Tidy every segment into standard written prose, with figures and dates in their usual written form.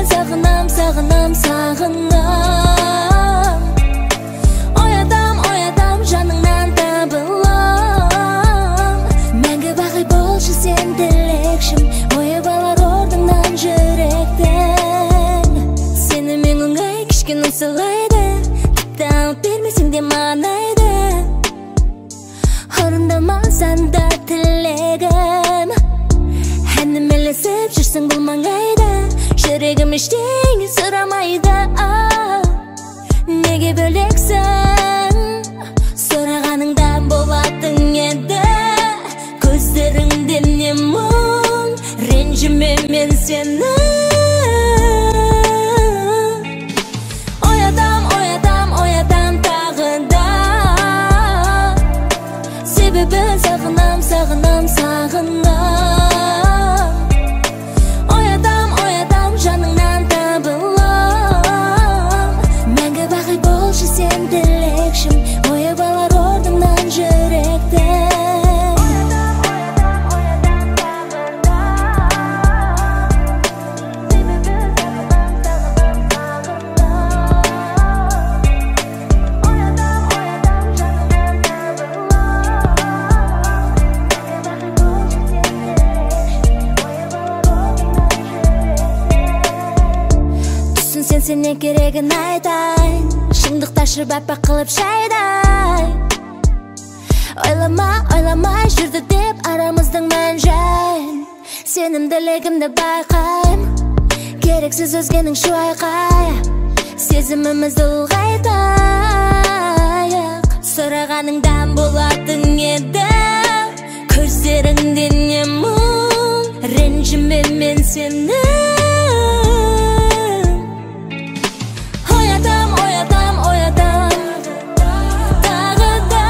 сағынам, сағынам, сағынам. Оятам, оятам, жаныңнан табылам. Мәңгі бақи болшы сен тілекшім, ойып алар орныңнан жүректің. Сені мен оңай кішкене сыйлайды, тіпті алып бермесең де маған айды. Орындамасаң да тілегім, әңгімелесіп жүрсің бұл маңайда. Жүрегім ештеңе сұрамайды, неге бөлексің? Сұрағаныңда болатын еді. Көздеріңде не мұң, ренжіме мен сені. Оятам, оятам, оятам тағы да. Себебі сағынам, сағынам, сағынам. Оятам, оятам, жаныңнан табылам. Мәңгі бақи болшы сен тілекшім, ойып алар орныңнан жүректің. Оятам, оятам, оятам тағы да. Себебі сағынам, сағынам, сағынам. Оятам, оятам, жаныңнан табылам. Мәңгі бақи болшы сен тілекшім, ойып алар орныңнан жүректің. Түсінсең сен не керегін айтайын, шындықты ашып аппақ қылып шайдай. Ойлама, ойламай жүрді деп арамыздың мән жайын. Сенімділігімді байқайм, керексіз өзгенің шу айқайы. Сезімімізді ұлғайтайық. Сұрағаныңдан болатын еді. Көздеріңде не мұң, ренжіме мен сені. Оятам, оятам, оятам тағы да.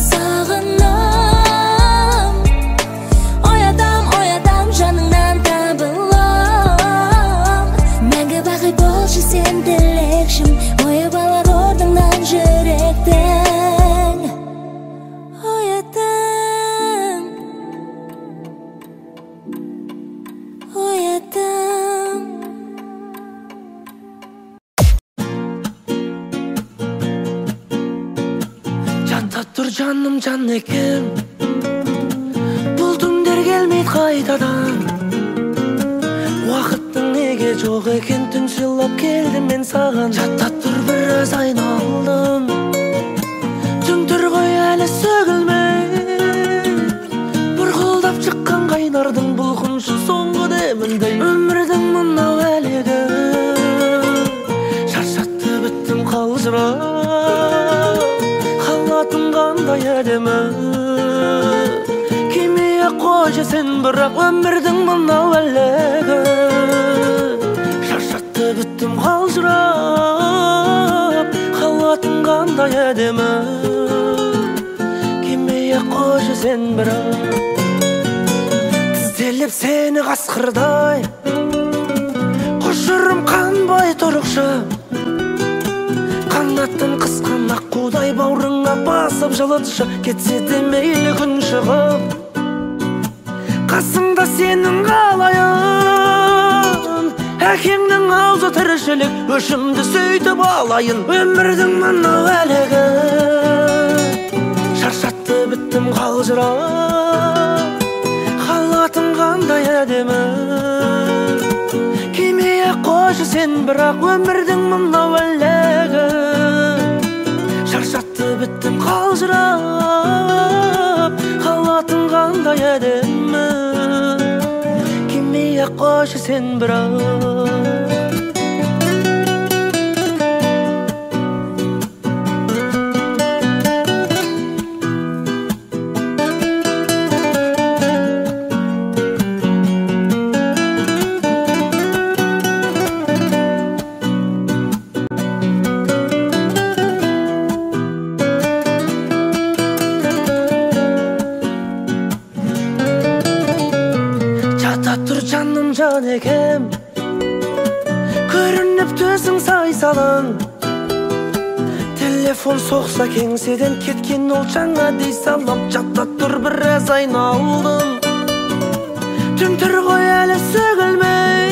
Сағынам. Оятам, оятам, жаныңнан табылам. Мәңгі бақи болшы сен тілекшім, ойып алар орныңнан жүректің. Оятам, оятам. Жата тұр жаным жан екем, бұл түндер келмейді қайтадан. Уақыттың неге жоқ екен, түн сыйлап келдім мен саған. Жата тұр біраз айналдым, түн тұр ғой әлі сөгілмей. Бұрқылдап шыққан қайнардың бұлқыншы соңғы деміндей. Өмірдің мынау әлегі шаршатты біттім қалжырап. Халатың қандай әдемі, кимей-ақ қойшы сен бірақ өмірдің мынау әлегі. Шаршатты біттім қалжырап, халатың қандай әдемі, кимей-ақ қойшы сен бірақ. Тізелеп сені қасқырдай, құшырым қанбай тұрықшы. Қанатын қысқан аққудай бауырыңа басып жылытшы. Кетсе де мейлі күн шығып, қасыңда сенің қалайын. Әкеңнің аузы тіршілік, өшімді сөйтіп алайын. Өмірдің мынау әлегі шаршатты біттім қалжырап. Халатың қандай әдемі, кимей-ақ қойшы сен бірақ өмірдің мынау әлегі. Шаршатты біттім қалжырап, халатың қандай әдемі, кимей-ақ қойшы сен бірақ. Жаным жан екем, көрініп төсің сай салың. Телефон соқса кеңседен кеткен ол жаңа дей салам. Жата тұр біраз айналдым, Түн тұр ғой әлі сөгілмей.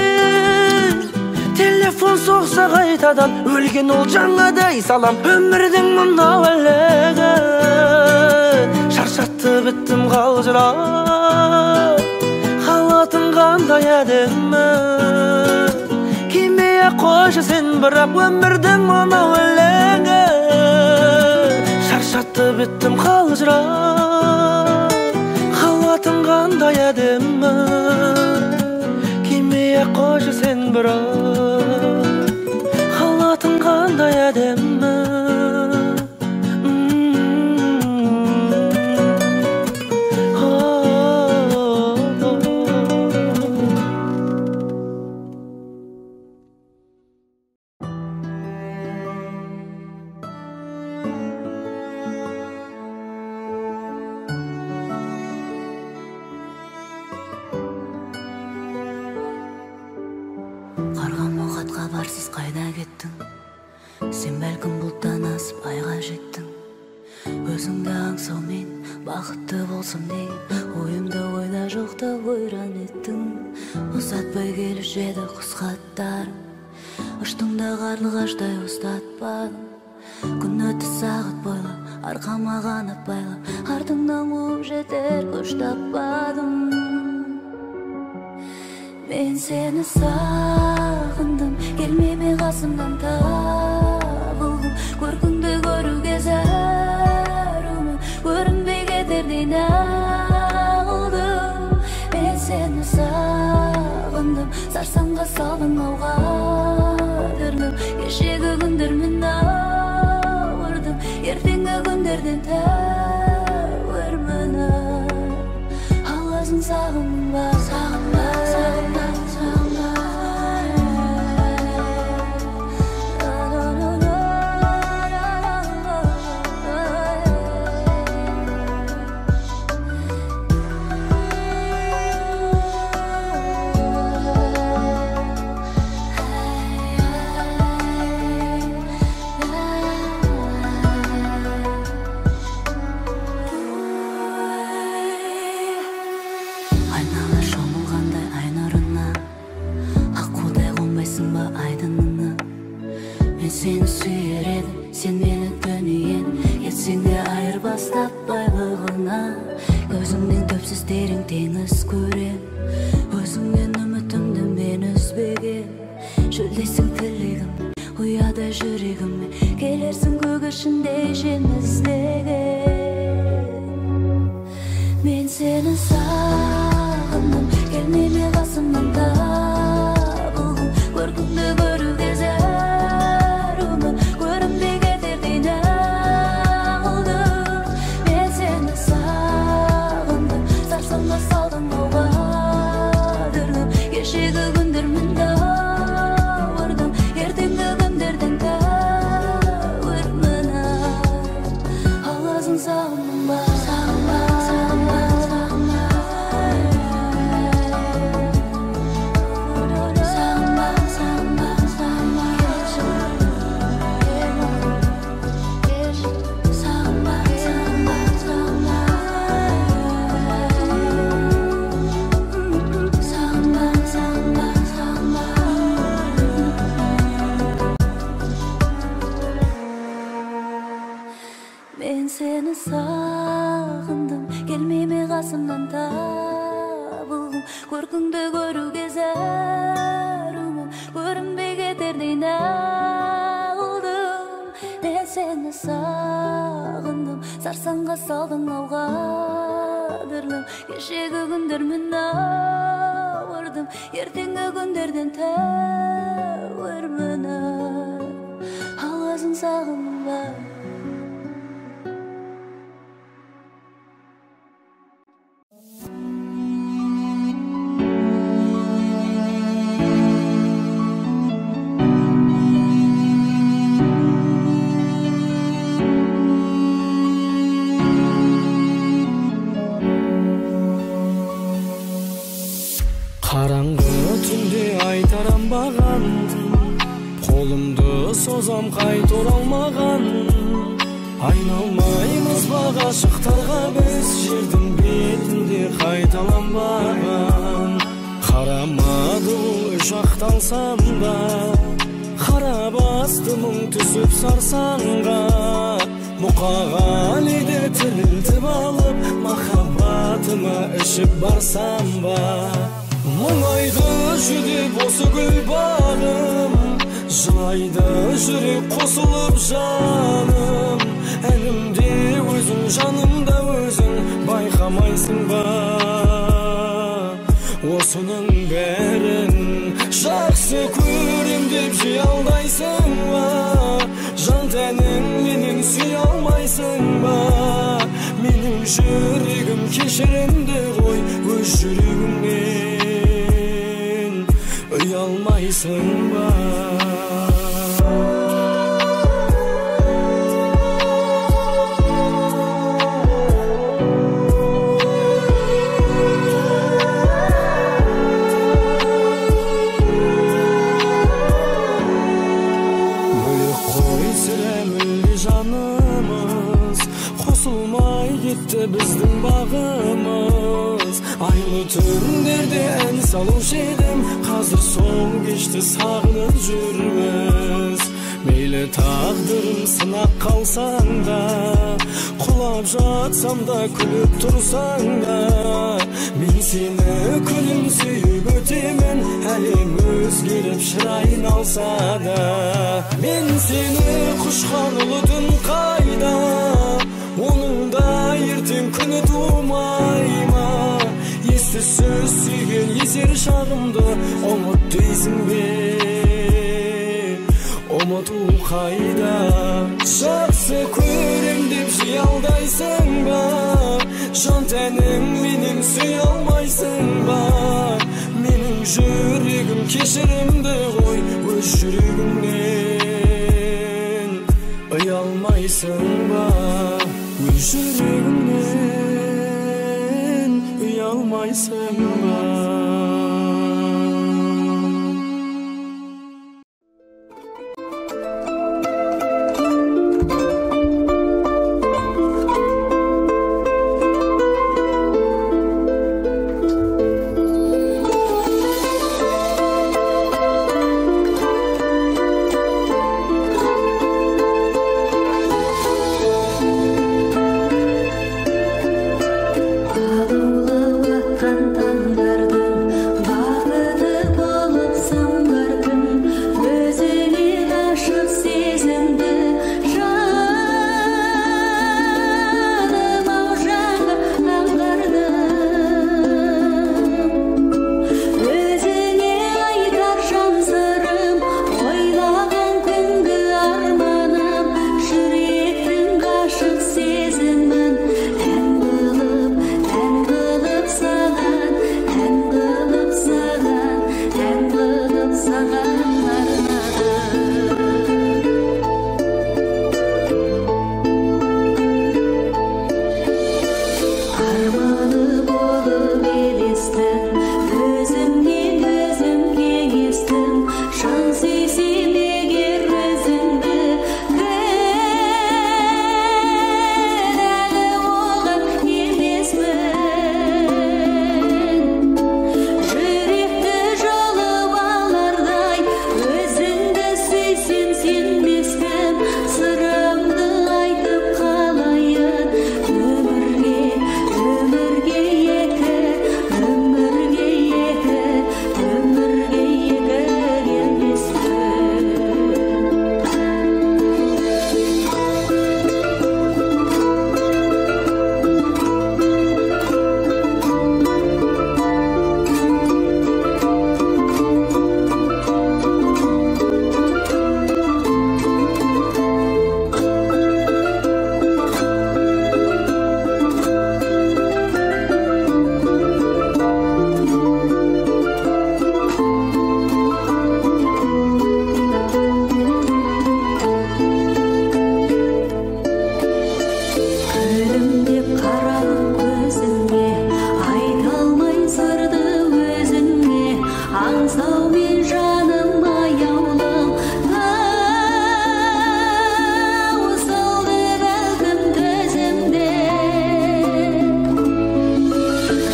Телефон соқса қайтадан, өлген ол жаңадай салам. Өмірдің мынау әлегі шаршатты, біттім қалжырап. Халатың қандай әдемі, кимей-ақ қойшы сен бірақ. Өмірдің мынау өлеңі шаршатты, біттім қалжырап. Халатың қандай әдемі, кимей-ақ қойшы сен бірақ. Халатың қандай әдемі. Хабарсыз қайда кеттің? Сен бәлкім бұлттан асып айға жеттің. Өзіңді аңсаумен бақытты болсам деген ойымды ойда жоқта ойран еттің. Ұзатпай келуші еді құс хаттарым, ұштың да қарлығаштай ұстатпадың. Күн өтті сағат бойлап, арқама қанат байлап, артыңнан қуып жетер күш таппадым. Мен сені сағындым, келмей ме қасымнан табылғым. Көркіңді көруге зәрумін, көрінбей кетердей нағылдым. Мен сені сағындым, сарсаңға салдың ау қадірлім. Кешегі күндермен ауырдым, ертеңгі күндерден тәуірмін. Ал өзің сағындың ба? Сағынба, сағынба, сағынба. Айнала шомылғандай ай нұрына, аққудай қонбайсың ба айдынына. Мен сені сүйер едім, сен мені дүниен, кетсең де айырбастап байлығына. Көзіңнен түпсіз терең теңіз көрем, өзіңнен үмітімді мен үзбеген. Шөлдесің тілегім, ұяда жүрегіме, келерсің көк ішінде жем іздеген. Мен сені сағындым, келмей ме қасымнан табылғым. Көркіңді көруге зәрумін, көрінбей кетердей нағылдым. Мен сені сағындым, сарсаңға салдың ау қадірлім. Кешегі күндермен ауырдым, ертеңгі күндерден тәуірмін. Ал өзің сағындың ба? Сағынба, сағынба, сағынба. Сағынба, сағынба, сағынба. Сағынба, сағынба, сағынба. Сағынба, сағынба, сағынба. Мен сені сағындым, келмей ме қасымнан табылғым. Көркіңді көруге зәрумін, көрінбей кетердей нағылдым. Мен сені сағындым, сарсаңға салдың ау қадірлім. Кешегі күндермен ауырдым, ертеңгі күндерден тәуірмін. Ал өзің сағындың ба? Қараңғы түнде айтарам маған, қолымды созам қайта оралмаған. Айналмаймыз ба ғашықтарға біз, жердің бетінде қайталанбаған. Қарамады ол жақталсам да, қара басты мұң түсіп сарсаңға. Мұқағалиды тірілтіп алып, махаббатыма ішіп барсам ба. Мұңайды жүдеп осы гүл бағым, жылайды жүрек қосылып жаным. Әнімде өзің, жанымда өзің, байқамайсың ба осының бәрін? Жақсы көрем деп жей алдайсың ба, жан тәнің менен сүйе алмайсың ба? Менің жүрегім кешірімді ғой, өз жүрегіңнен ұялмайсың ба? Қосылмай кетті біздің бағымыз. Айлы түндерде ән салушы едім, қазір сол кешті сағынып жүрміз. Мейлі тағдырым сынақ қалсаң да, құлап жатсам да күліп тұрсаң да, мен сені күнім сүйіп өтемін, әлем өзгеріп шырайын алса да. Мен сені құшқан ұлы түн қайда, оның да ертең күні тумай ма? Есті сөз сүйген есер шағымды ұмыт дейсің бе? Ұмыту қайда? Жақсы көрем деп жей алдайсың ба, жан тәнің менен сүйе алмайсың ба? Менің жүрегім кешірімді ғой, өз жүрегіңнен ұялмайсың ба? Өз жүрегіңнен ұялмайсың ба?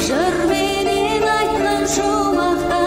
Жырменен айтқан шуақтар.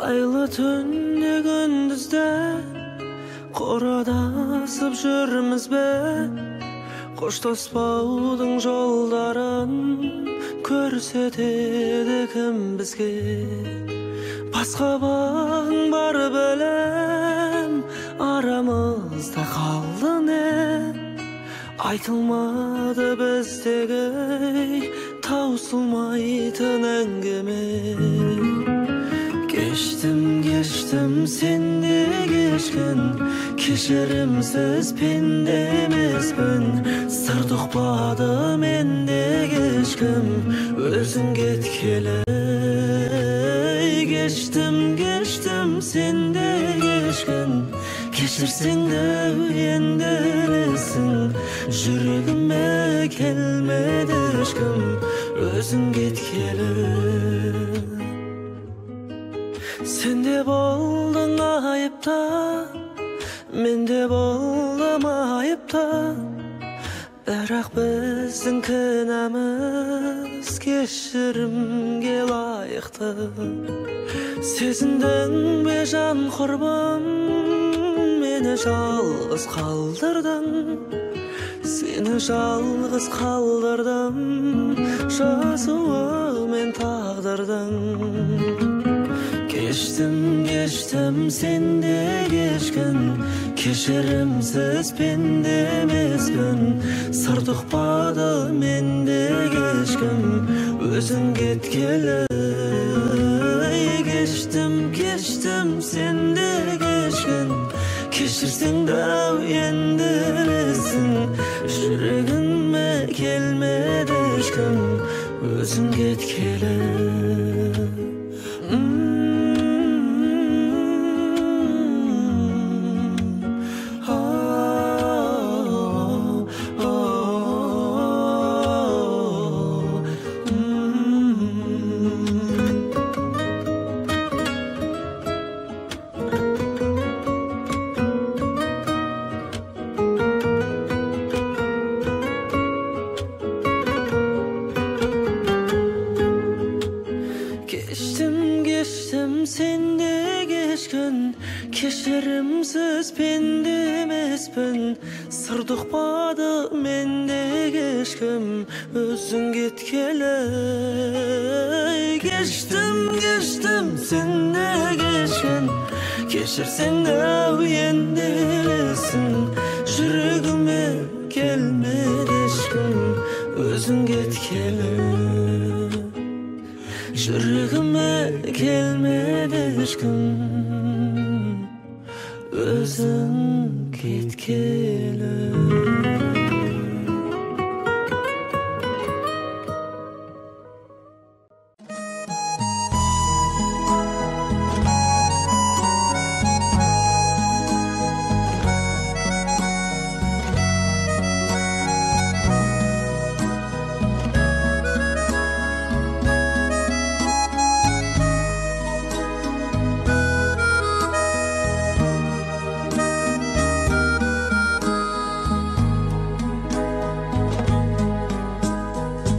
Айлы түнде күндізді қородасып жүрміз бе? Қоштаспаудың жолдарын көрсетеді кім бізге? Басқа бағың бар білем, арамызда қалды не? Айтылмады біздегі таусылмайтын әңгіме. Кештім, кештім, сен де кешкін, кешірімсіз пенде емеспін. Сырды ұқпады мен де кешкім, өзің кеткелі. Кештім, кештім, сен де кешкін, кешірсең де енді ілесің. Жүрегіме келмеді ешкім, өзің кеткелі. Сен де болдың айыпты, мен де болдым айыпты. Бірақ біздің кінәміз кешірімге лайықты. Сезіндің бе жан құрбым, мені жалғыз қалдырдың. Сені жалғыз қалдырдым, жазуымен тағдырдың. Кештім, кештім, сен де кешкін, кешірімсіз пенде емеспін. Сырды ұқпады мен де кешкім, өзің кеткелі. Кештім, кештім, сен де кешкін, кешірсең де енді ілесің. Жүрегіме келмеді ешкім, өзің кеткелі. Кешірімсіз пенде емеспін, сырды ұқпады мен де кешкім, өзің кеткелі. Кештім, кештім, сен де кешкін, кешірсең де енді ілесің. Жүрегіме келмеді ешкім, өзің кеткелі. Жүрегіме келмеді ешкім, өзің кеткелі.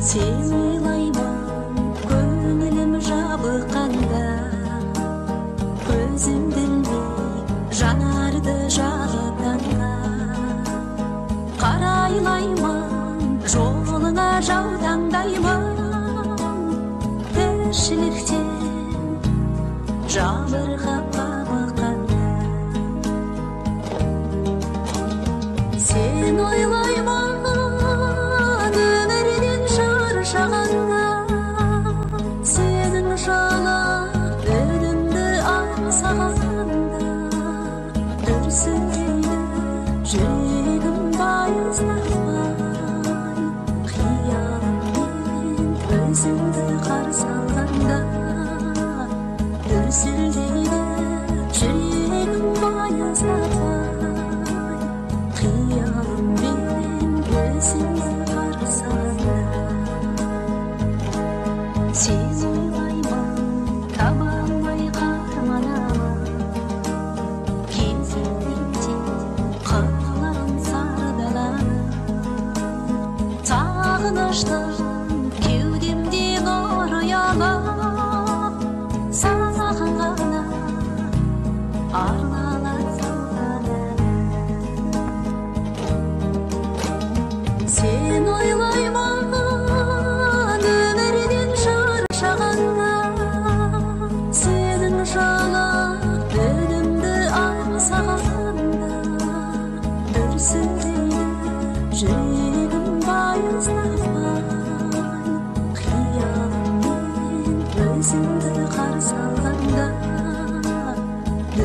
Сен ойлаймын, көңілім жабыққанда, көзімді ілмей жанарды жағып таңға. Қарайлаймын, жолыңа жаутаңдаймын, тіршіліктен жабырқап қабыққанда. Сен ойлаймын, сенің жылы үніңді аңсағанда, дүрсілдейді жүрегім байыз таппай, қиялыммен өзіңді қарсы алғанда. Дүрсілдейді жүрегім байыз таппай, қиялыммен өзіңді қарсы алғанда. Сен ойлаймын, таба алмай қарманамын, кезеңде қыларын сары даланы. Сағыныштың кеудемде нұр ұялап, саған ғана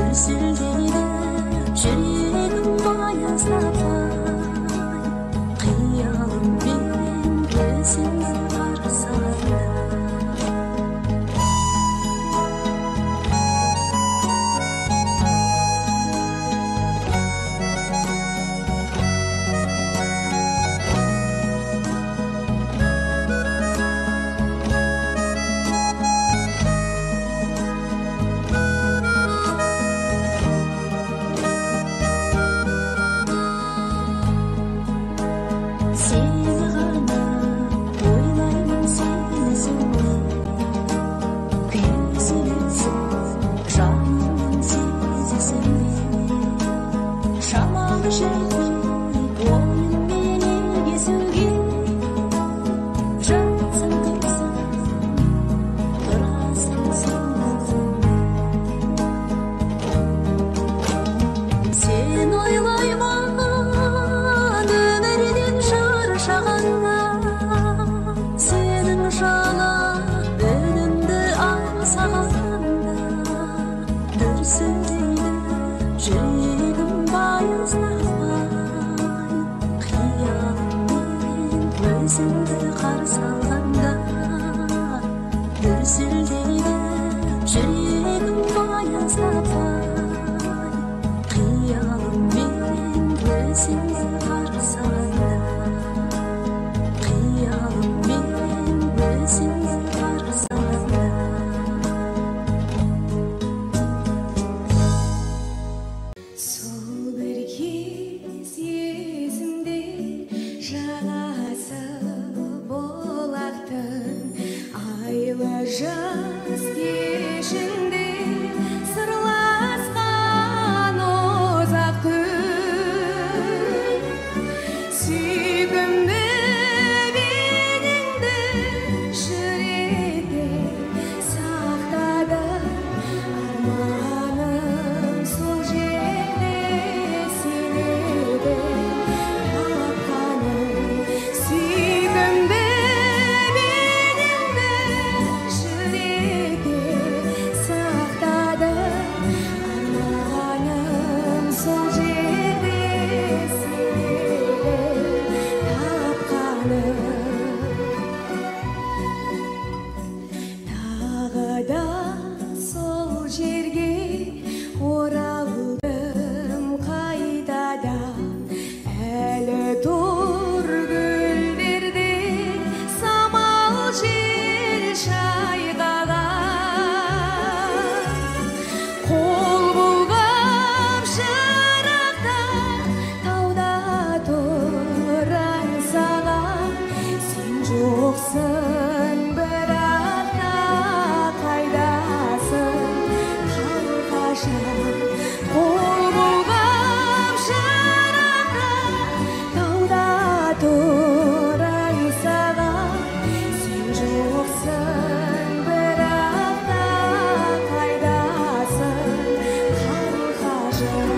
Дүрсілдейді жүрегім байыз таппай, қиялыммен өзіңді қарсы алғанда. Сені ғана ойлаймын, сені сені, күйзелесің жаныммен сезесің бе? Шамалы жетпей ойыммен егесуге, жатсаң тұрсаң тұрасың сен өзіңде. Сен ойлаймын өмірден шаршағанда, сенің жаңа үніңді аңсағанда, дүрсілдейді жүрегім байыз таппай, қиялыммен өзіңді қарсы алғанда, дүрсілдейді жүрегім байыз таппай, қиялыммен өзіңді қарсы алғанда, қиялыммен өзіңді қарсы алғанда. Сол бір кез есімде, жағасы бұлақтың, айлы жаз кешінде сырласқан ұзақ түн. Сүйкімді бейнеңді жүректе сақтадым, арманым сол жерде сен едің тапқаным. Сүйкімді бейнеңді жүректе сақтадым, арманым сол жерде сен едің тапқаным. Тағы да сол жерге оралдым қайтадан, әлі тұр гүлдерде самал жел шайқаған. Қол бұлғап жырақта тауда тұр аңсаған, сен жоқсың бірақ та қайдасың қалқажан? Қол бұлғап жырақта тауда тұр аңсаған, сен жоқсың бірақ та қайдасың қалқажан?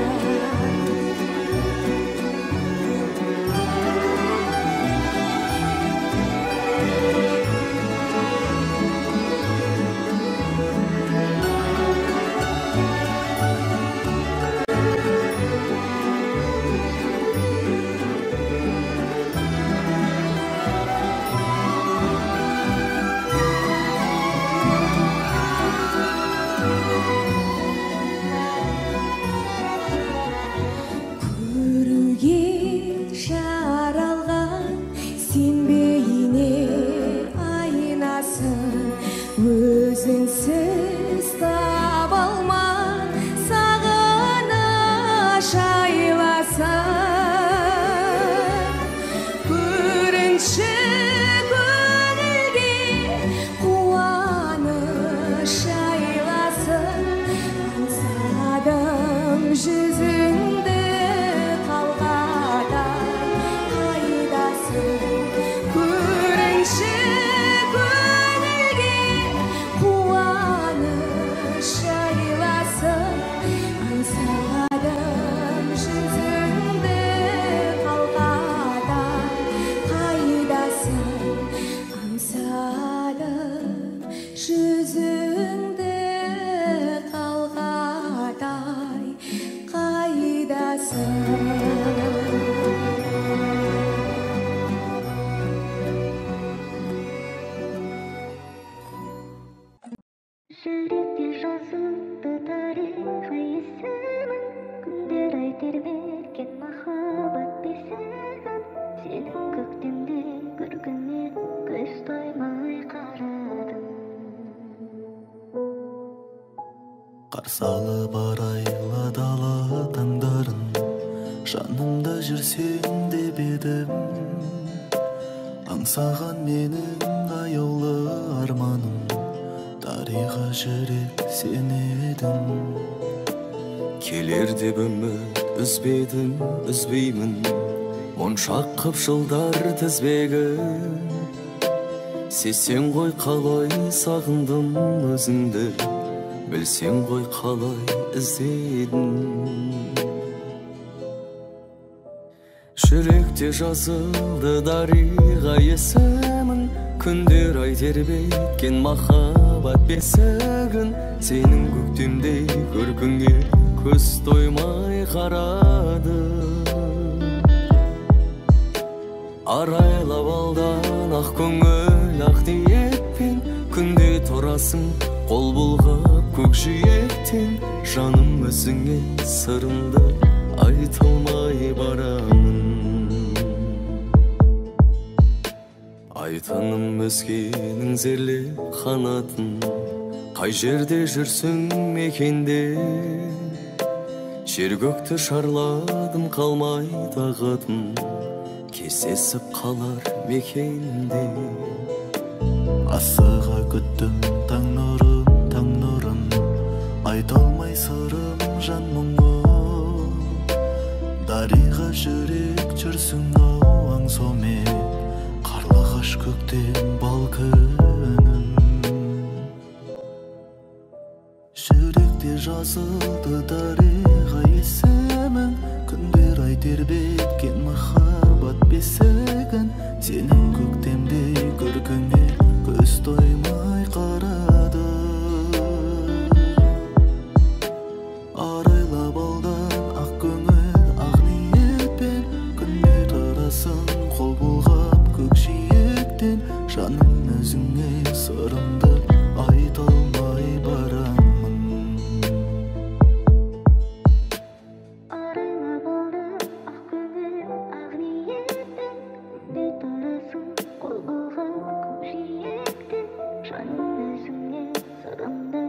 Қарсы алып арайлы дала таңдарын, жанымда жүрсең деп едім. Аңсаған менің аяулы арманым, дариға жүрек сен едің. Келер деп үміт үзбедім, үзбеймін, моншақ қып жылдар тізбегін. Сезсең ғой қалай сағындым өзіңді, білсең ғой қалай іздедім. Жүректе жазылды дариға есімің, күндер ай тербеткен махаббат бесігін. Сенің көктемдей көркіңе көз тоймай қарады. Арайлап алдан ақ көңіл ақ ниетпен, күнде тұрасың қол бұлғап көкжиектен. Жаным өзіңе сырымды айта алмай барамын. Айтыным өзгенің зерлеп қанатын, қай жерде жүрсің мекенде? Жер көкті шарладым қалмай тағатым, кездесіп қалар мекенде. Асыға күттім таң нұрын, таң нұрын, айта алмай сырым жан мұңы. Дариға жүрек жүрсің ау аңсаумен, қарлығаш көктем бал күнім. Жүректе жазылды дариға есімің, күндер ай тербеткен махаббат бесігін. Сенің көктемдей көркіңе көз тоймай қарады. Арайлап алдан ақ көңіл ақ ниетпен, күнде тұрасың қол бұлғап көкжиектен. Жаным өзіңе сырымды айта алмай барамын. Арайлап алдан ақ көңіл ақ ниетпен, күнде тұрасың қол бұлғап көкжиектен. Жаным өзіңе сырымды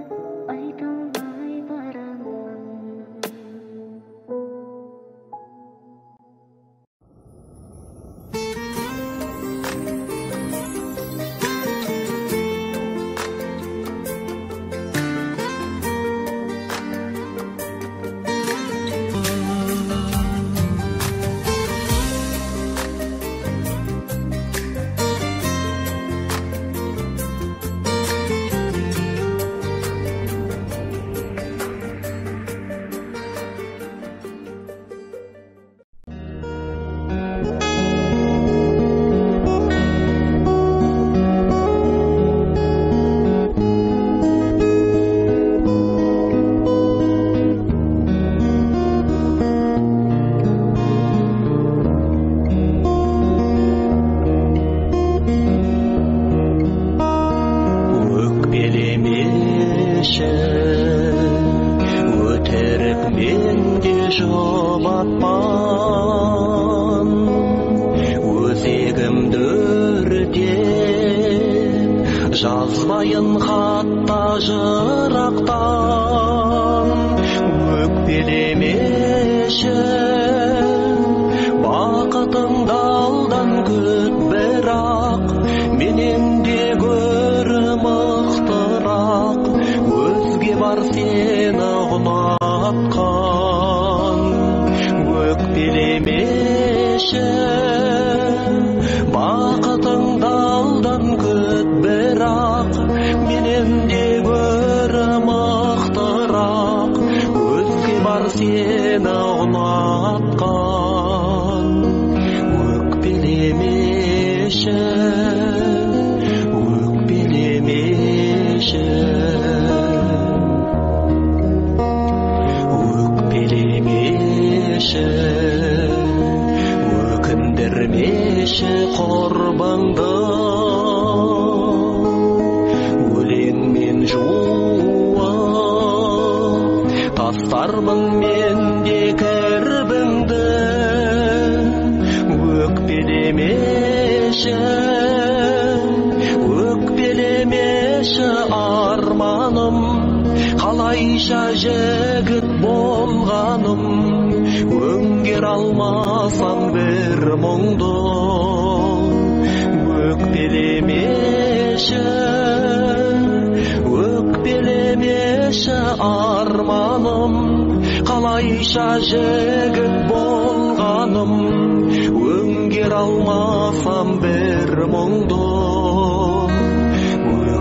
айта алмай барамын. Өкпелемеші, өтірік менде жұбатпан, өзегімді өртеп жазбайын хатта жырақтан. Өкпелемеші, бақытыңды алдан күт, бірақ менен де гөрі мықтырақ өзге бар сені ұнатқан. Өкпелемеші, бақытыңды алдан күт, бірақ менен де гөрі мықтырақ өзге бар сені ұнатқан. Өкпелемеші, өкпелемеші, өкпелемеші, өкіндірмеші құрбыңды. Өлеңмен жуып тастармын мен де кірбіңді. Өкпелемеші, өкпелемеші арманым. Қалайша жігіт болғаным, өңгер алмасам бір мұңды. Өкпелемеші, өкпелемеші арманым, қалайша жігіт болғаным, өңгер алмасам бір мұңды.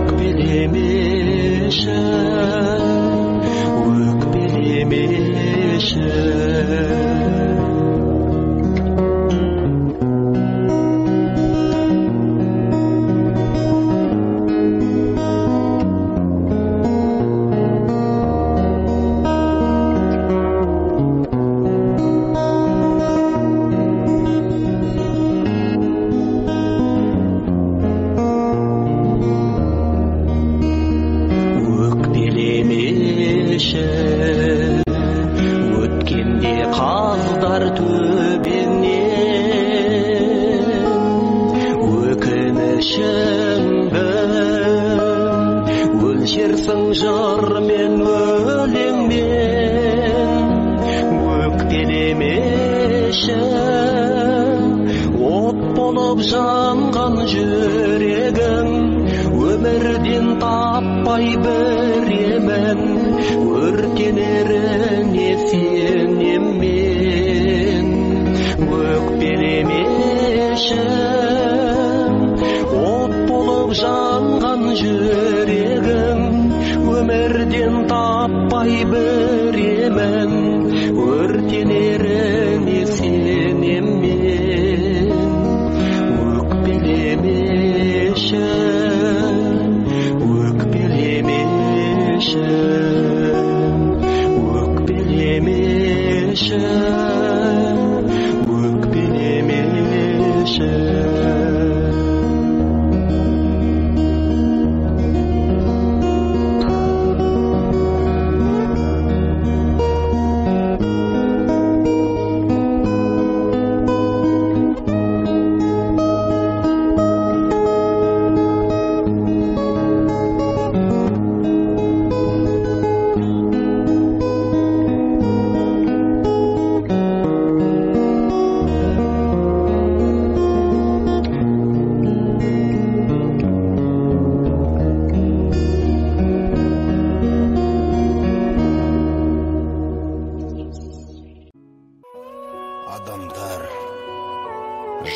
Өкпелемеші, өкпелемеші. Өткенде қаздар төбеңнен, өкінішіңді өлшерсің жырмен өлеңмен. Өкпелемеші, от болып жанған жүрегің, өмірден таппай бір емін, өртенеріне сенем мен. Өкпелемеші, от болып жанған жүрегің, өмірден таппай бір емін, өртенеріне сенем мен. Өкпелемеші, өкпелемеші, өкпелемеші, өкпелемеші. Адамдар,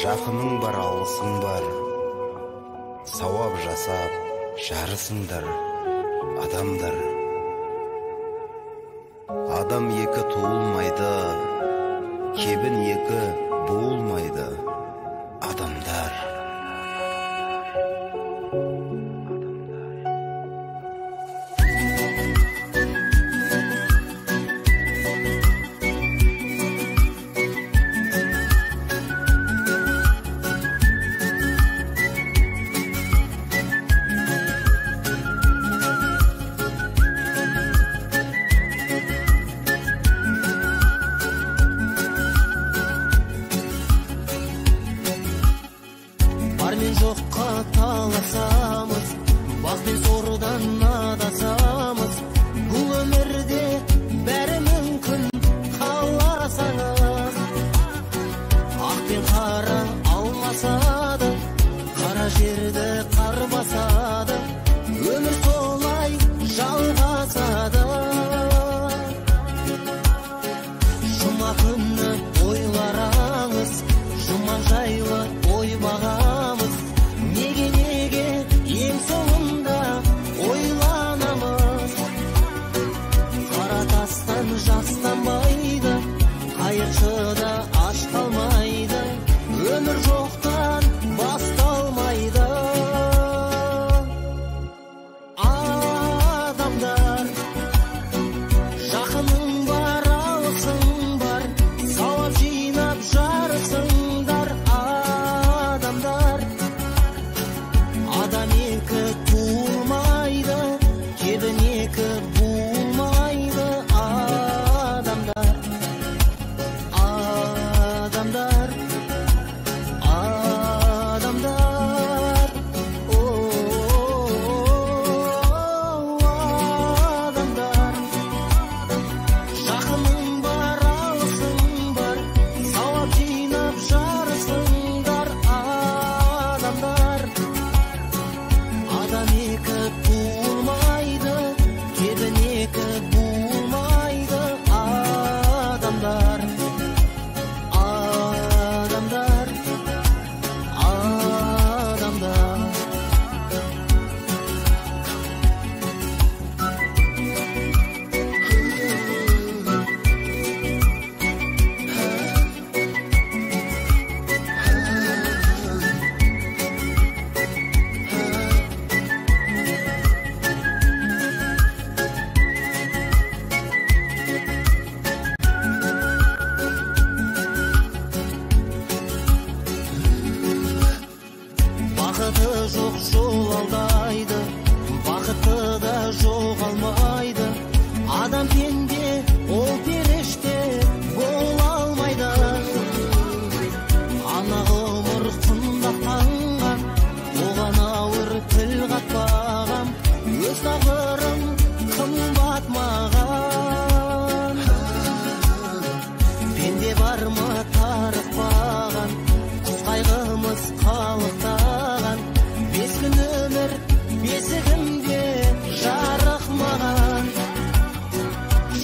жақының бар, алысың бар, сауап жасап жарысыңдар, адамдар. Адам екі туылмайды, кебін екі буылмайды, адамдар.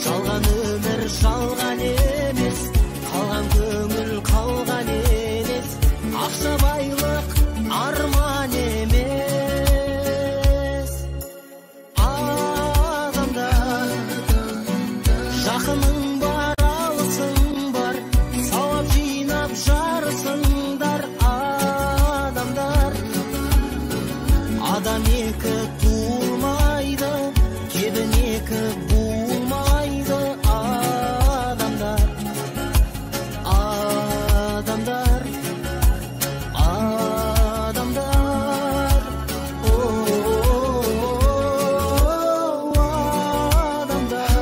Жалған өмір жалған емес, қалған көңіл қалған емес, ақша байлық арман емес. Адамдар, жақының бар, алысың бар, сауап жинап жарысыңдар. Адамдар, адам екі туылмайды, кебін екі буылмайды. Адамдар, адамдар, адамдар, о, адамдар,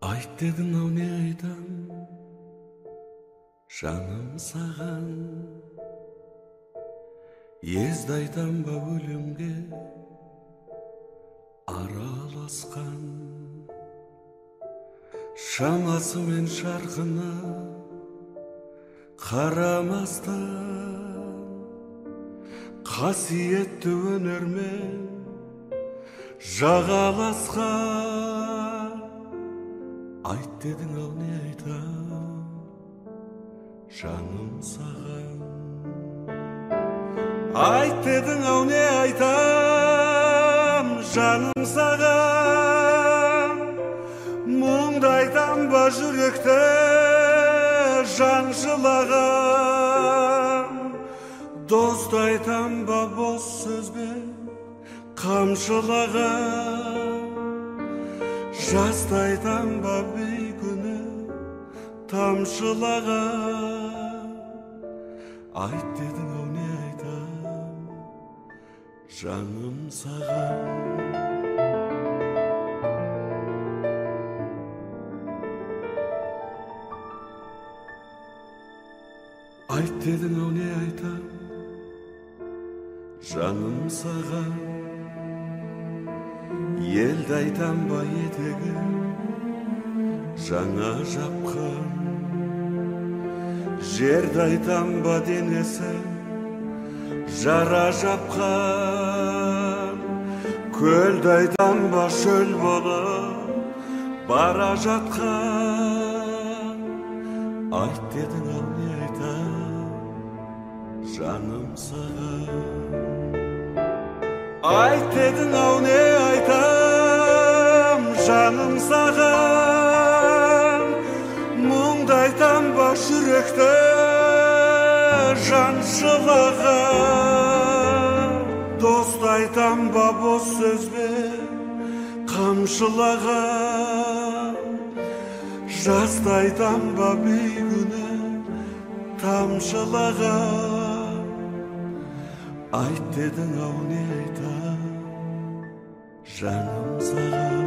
Айт дедің ау не айтам, жаным саған. Езді айтам ба өлімге араласқан. Шамасы мен шарқына қарамастан, қасиетті өнермен жағаласқан. Айт дедің ау не айтам, жаным саған. Айт дедің ау не айтам, жаным саған. Мұңды айтам ба жүректі жан жылаған. Досты айтам ба бос сөзбен қамшылаған. Жасты айтам ба бейкүні тамшылаған. Айт дедің ау не айтам, жаным саған. Айт дедің ау не айтам, жаным саған. Елді айтам ба етегі жаңа жапқан, жерді айтам ба денесі жара жапқан, көлді айтам ба шөл болып бара жатқан. Айт дедің ау не айтам, жаным саған. Айт дедің ау не айтам, жаным саған. Мұңды айтам ба жүректі жаншылаған, досты айтам ба бос сөзбен қамшылаған, жасты айтам ба бейкүнә тамшылаған. Айт дедің ау не айтам, жаным саған.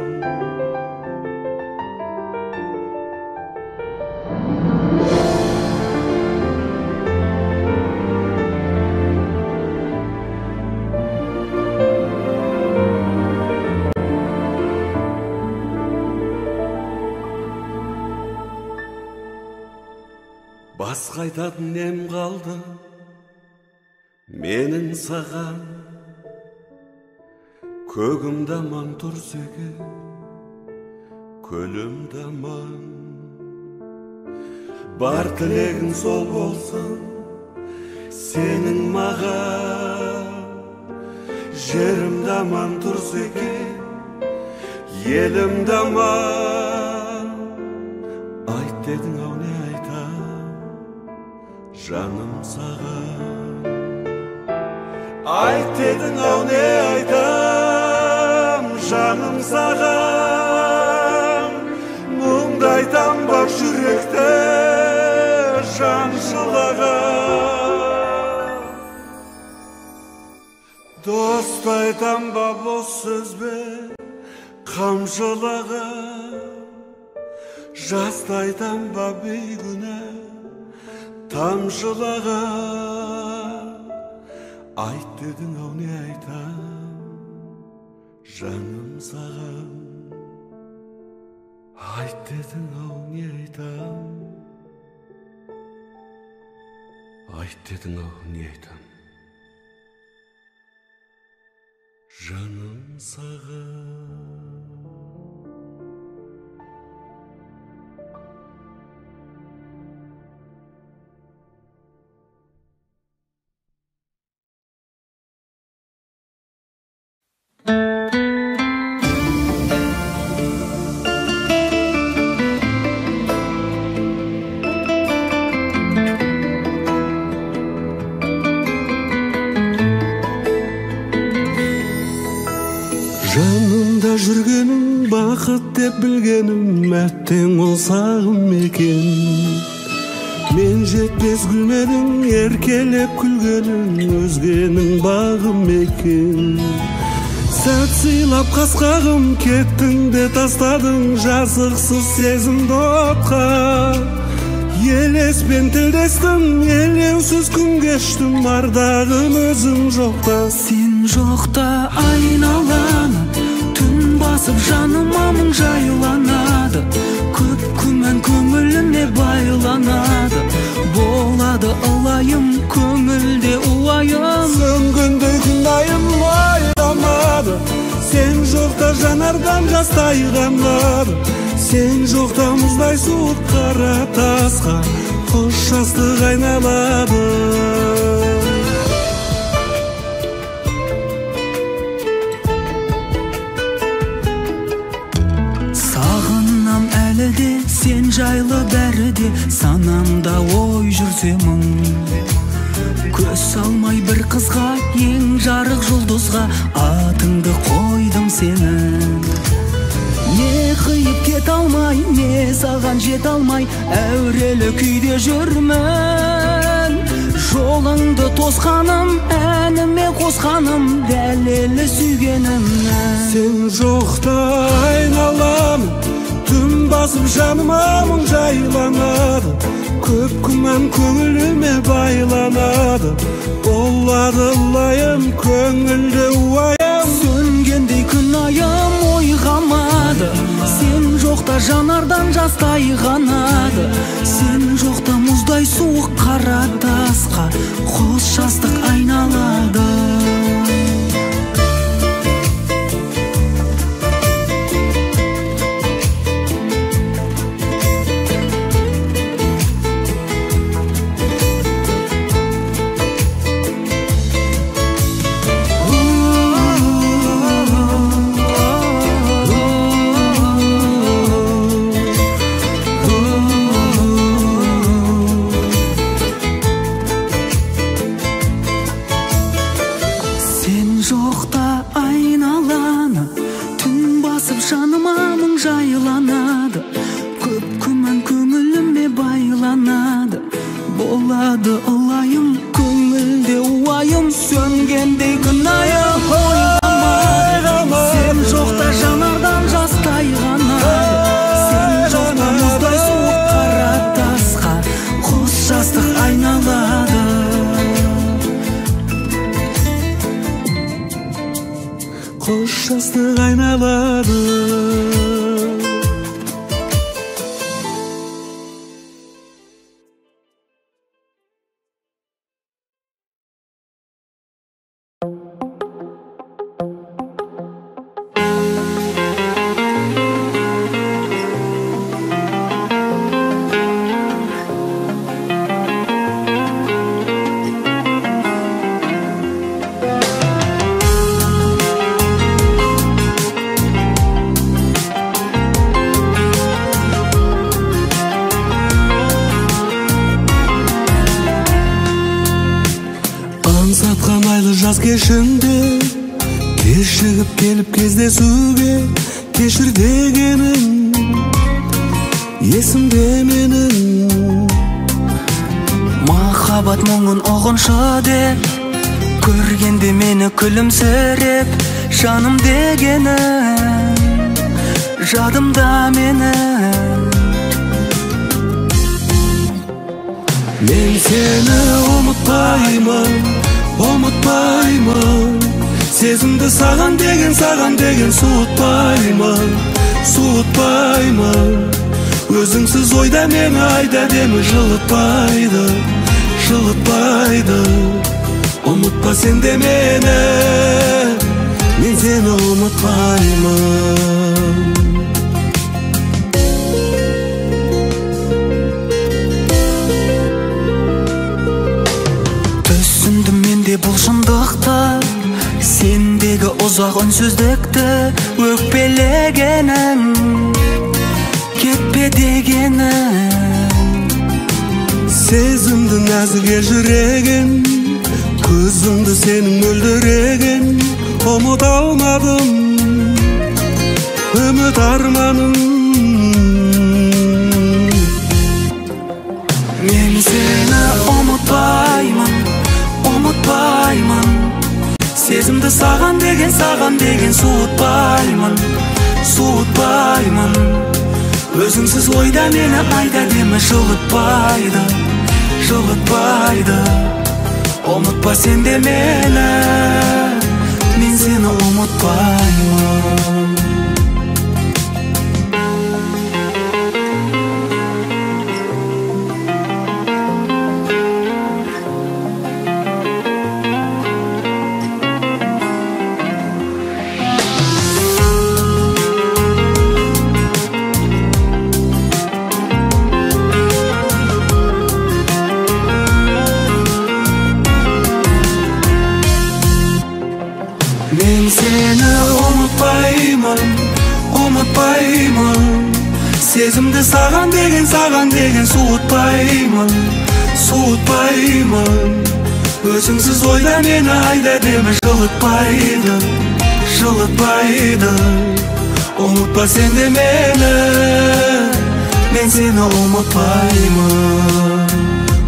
Басқа айтатын нем қалды менің саған, көгім даман тұрса екен, көлім даман. Бар тілегің сол болсын сенің маған, жерім даман тұрса екен, елім даман. Айт дедің ау не айтам, жаным саған. Айт дедің ау не айтам, жаным саған. Мұңды айтам ба жүректі жаншылаған, досты айтам ба бос сөзбен қамшылаған, жасты айтам ба бейкүнә тамшылаған. Айт дедің ау не айтам, жаным саған. Айт дедің ау не айтам, айт дедің ау не айтам, жаным саған. Жанымда жүргенің бақыт деп білгенім, әттең ол сағым екен. Мен жетпес гүлменің, еркелеп күлгенің, өзгенің бағым екен. Сәт сыйлап қасқағым, кеттің де тастадың, жазықсыз сезімді отқа. Елеспен тілдестім, елеусіз күн кештім, ардағым өзің жоқта. Сен жоқта айналаны түн басып жаныма мұң жайланады, көп күмән көңіліме байланады, болады ылайым көңілде уайым. Сөнгендей күн айламады, сен жоқта жанардан жас тайғанады, сен жоқта мұздай суық қара тасқа қос жастық айналады. Сағынам әлі де сен жайлы бәрі де, санамда ой жүрсе мың. Көз салмай бір қызға, ең жарық жұлдызға атыңды қойдым сенің. Не қиып кет алмай, не саған жет алмай, әурелі күйде жүрмін. Жолыңды тосқаным, әніме қосқаным, дәлелі сүйгенімнің. Сен жоқта айналам, түн басып жаныма мұң жайланады, Көп күмән көңіліме байланады, болады лайым көңілді уайым. Сөнгендей күн айым ойғамады, сен жоқта жанардан жас тайғанады. Сен жоқта мұздай суық қара тасқа қос жастық айналады. Қос жастық айналады. Аңсатқан айлы жаз кешінде кешігіп келіп кездесуге кешір дегенің есімде менің. Махаббат мұңын ұғыншы деп, көргенде мені күлімсіреп, жаным дегенің жадымда менің. Мен сені ұмытпаймын, ұмытпаймын. Сезімді саған деген, саған деген суытпаймын, суытпаймын. Өзіңсіз ойда мені айда демі жылытпайды, жылытпайды. Ұмытпа сен де мені, мен сені ұмытпаймын. Түсіндім мен де бұл шындықты, сендегі ұзақ үнсіздікті, өкпелегенің, кетпе дегенің. Сезімді нәзік ежіреген, көзіңді сенің мөлдіреген, ұмыта алмадым үміт арманым. Мен сені ұмытпаймын, ұмытпаймын. Сезімді саған деген, саған деген суытпаймын, суытпаймын. Өзіңсіз ойда мені айда демі жылытпайды, жылытпайды. Ұмытпа сен де мені, мен сені ұмытпаймын. Мен сені ұмытпаймын, ұмытпаймын. Сезімді саған деген, саған деген суытпаймын, суытпаймын. Өзіңсіз ойда мені айда демі жылытпайды, жылытпайды. Ұмытпа сен де мені, мен сені ұмытпаймын.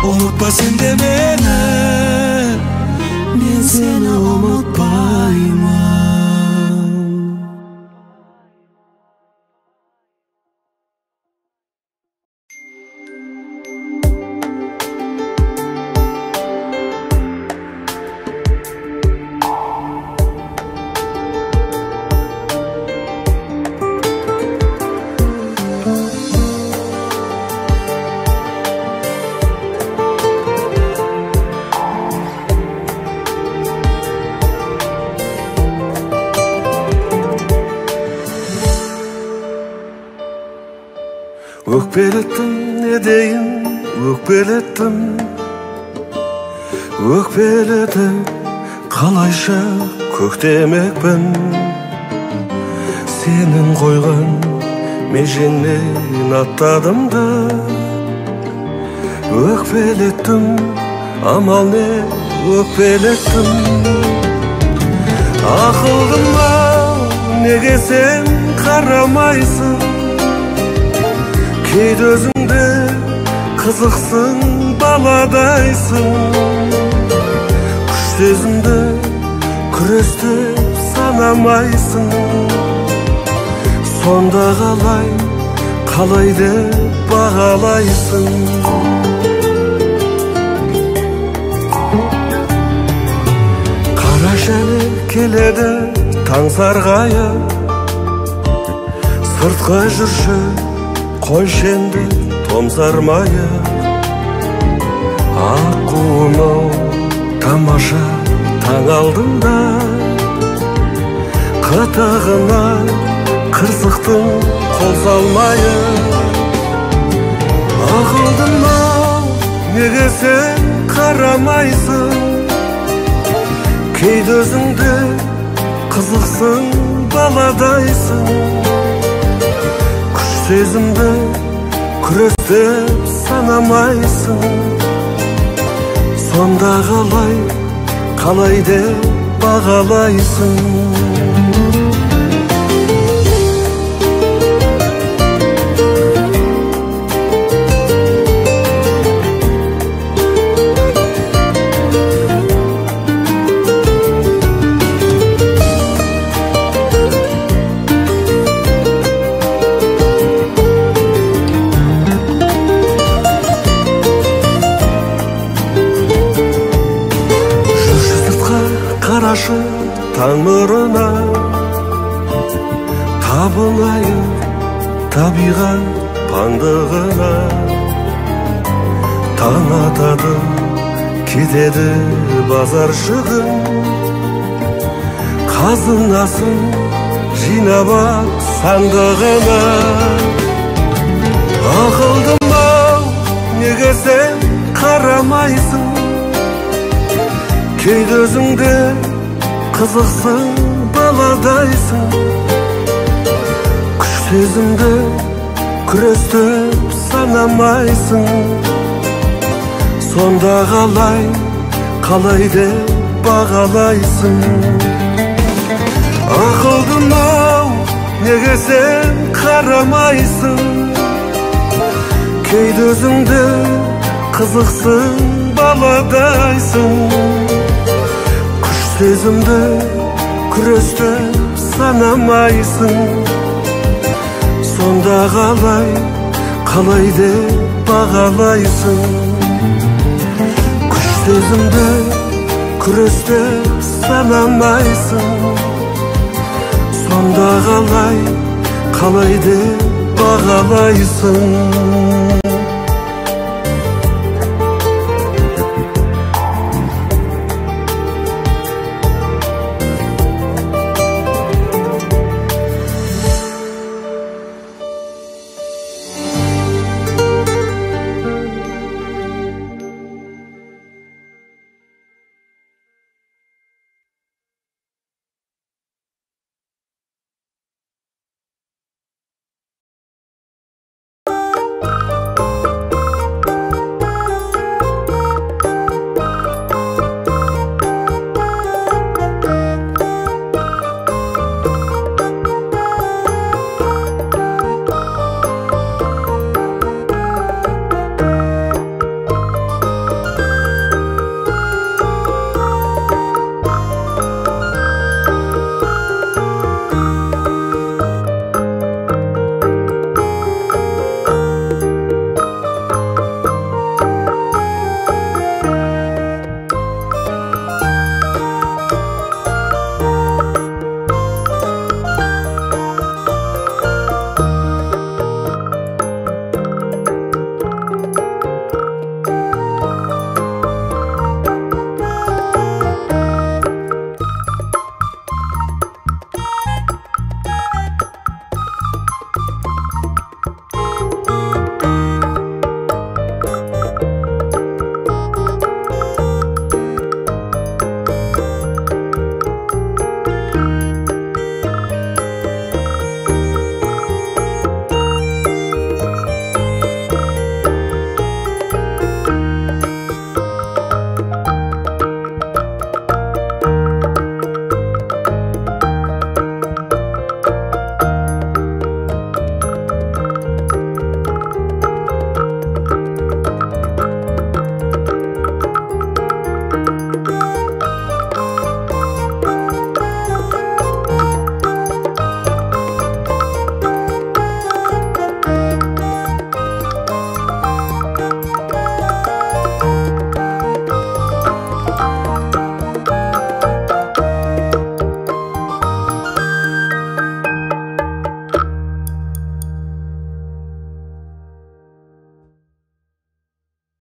Ұмытпа сен де мені, мен сені ұмытпаймын. Өкпелеттім, не дейін, өкпелеттім. Өкпелетіп қалайша көктемекпін. Сенің қойған межеңнен аттадым да, өкпелеттім, амал не, өкпелеттім. Ақылдым ау, неге сен қарамайсың? Кейде өзіңді қызықсың, баладайсың. Күш сезімді күрестіп санамайсың. Сонда қалай, қалай деп бағалайсың? Қара жәле келеді таң сарғайып, сыртқа жүрші қойшы енді томсармайық. Аққуым-ау тамаша таң алдында, қытығына қырсықтың қол салмайық. Ақылдым-ау, неге сен қарамайсың? Кейде өзіңді қызықсың, баладайсың. Күш сезімді күрестіп санамайсың. Сонда қалай, қалай деп бағалайсың? Қарашы таң нұрына, табынайық табиғат паңдығына. Таң атады, кетеді базаршығын, қазынасын жинап ап сандығына. Ақылдым-ау, неге сен қарамайсың? Кейде өзіңді қызықсың, баладайсың. Күш сезімді күрестіп санамайсың. Сонда қалай, қалай деп бағалайсың? Ақылдым-ау, неге сен қарамайсың? Кейде өзіңді қызықсың, баладайсың. Күш сезімді күрестіп санамайсың. Сонда қалай, қалай деп бағалайсың? Күш сезімді күрестіп санамайсың. Сонда қалай, қалай деп бағалайсың?